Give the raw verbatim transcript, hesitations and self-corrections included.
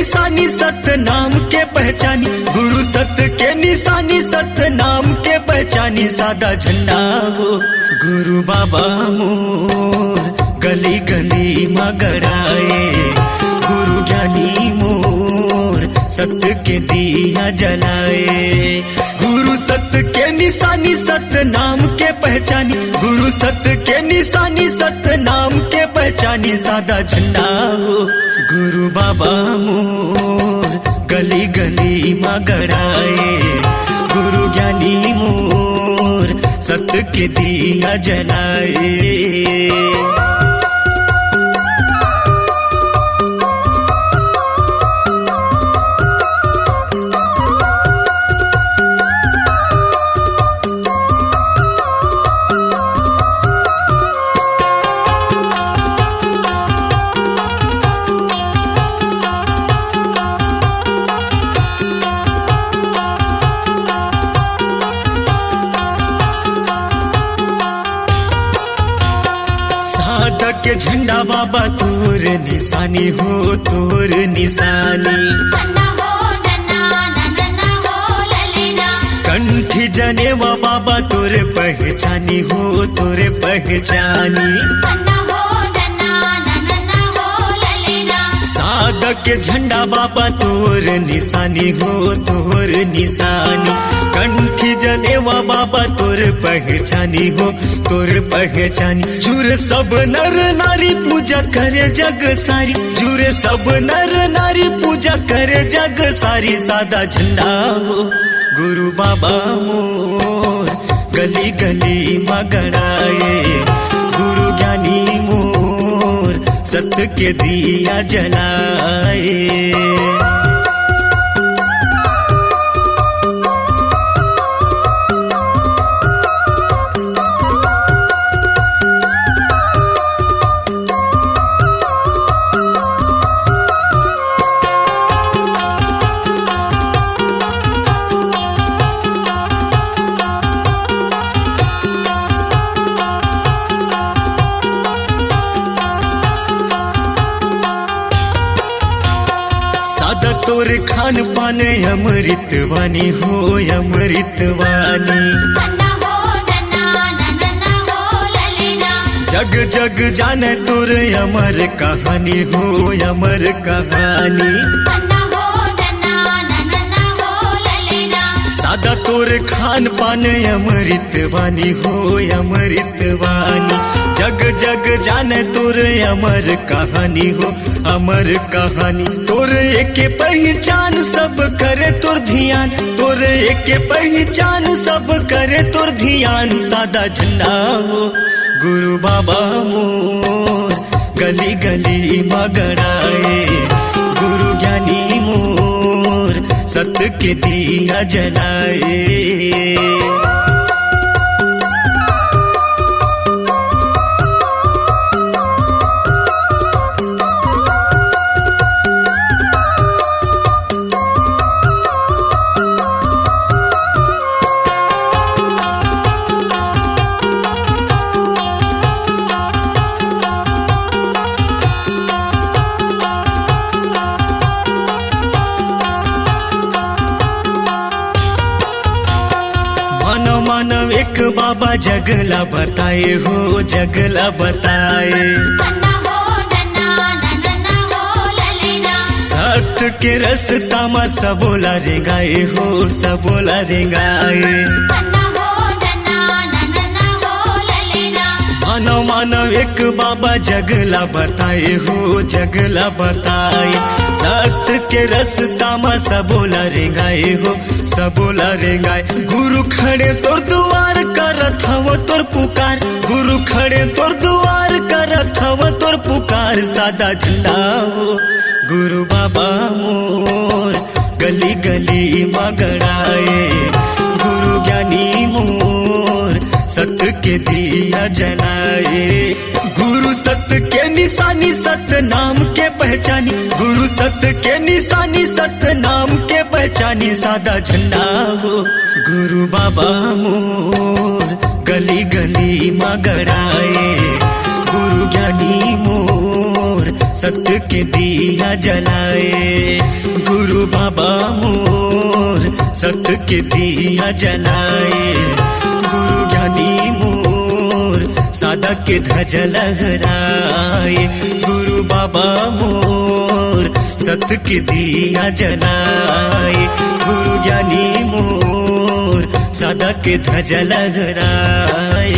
निशानी सत नाम के पहचानी, गुरु सत के निशानी, सत नाम के पहचानी, सादा झंडा हो गुरु बाबा मोर। गली गली मा गड़ाए गुरु ज्ञानी मोर, सत के दिया जलाए। गुरु सत के निशानी, सत नाम के पहचानी, गुरु सत के निशानी, सत नाम के पहचानी, सादा झंडा हो गुरु बाबा मोर। गली गली मा गड़ाए गुरु ज्ञानी मोर, सत के दिया जलाए। सादा के झंडा बाबा तोर निशानी हो, तोर निशानी। कंठी जनेवा बाबा तोर पहचानी हो, तोर पहचानी। सादा के झंडा बाबा तोर निशानी हो, तोर निशानी। कंठी जनेवा बाबा तोर पहचानी हो, तोर पहचानी। जुर सब नर नारी पूजा करे जग सारी, जुर सब नर नारी पूजा करे जग सारी। सादा झंडा हो गुरु बाबा मोर, गली गली मा गड़ाए गुरु ज्ञानी मोर, सत के दिया जलाए। सादा तोर खान पान अमृत वानी हो, अमृत वानी। जग जग जाने तोर अमर कहानी हो, अमर कहानी। सादा तोर खान पान अमृत वानी हो, अमृत वानी। जग जग जाने तोर अमर कहानी हो, अमर कहानी। तोर एक पहचान सब करे तोर ध्यान, तोर एक पहचान सब करे तोर ध्यान। सादा झंडा हो गुरु बाबा मोर, गली गली मा गड़ाए गुरु ज्ञानी मोर, सत के दिया जलाए। मानव मानव एक बाबा जगला बताए हो, जगला बताए। सत के रस्ता मा सबोला रेंगाए हो, सबोला रेंगाए। मानव मानव एक बाबा जगला बताए हो, जगला बताए। सत के रस्ता मा सबोला रेंगाए हो, सबोला रेंगाए। गुरु खड़े तोर दुआर करत हव तोर पुकार, गुरु खड़े तोर दुआर करत हव तोर पुकार। सादा झंडा हो गुरु बाबा मोर, गली गली मा गड़ाए गुरु ज्ञानी मोर, सत के दिया जलाए। गुरु सत के निशानी, सत नाम के पहचानी, गुरु सत के निशानी, सत नाम के पहचानी। सादा झंडा हो गुरु बाबा मोर, गली गली मा गड़ाए गुरु ज्ञानी मोर, सत के दिया जलाए। बाबा मोर सत के दिया जलाए, गुरु ज्ञानी मोर सादा के ध्वजा लहराए। गुरु बाबा मोर सत के दिया जलाए, गुरु ज्ञानी मोर सादा के ध्वजा लहराए।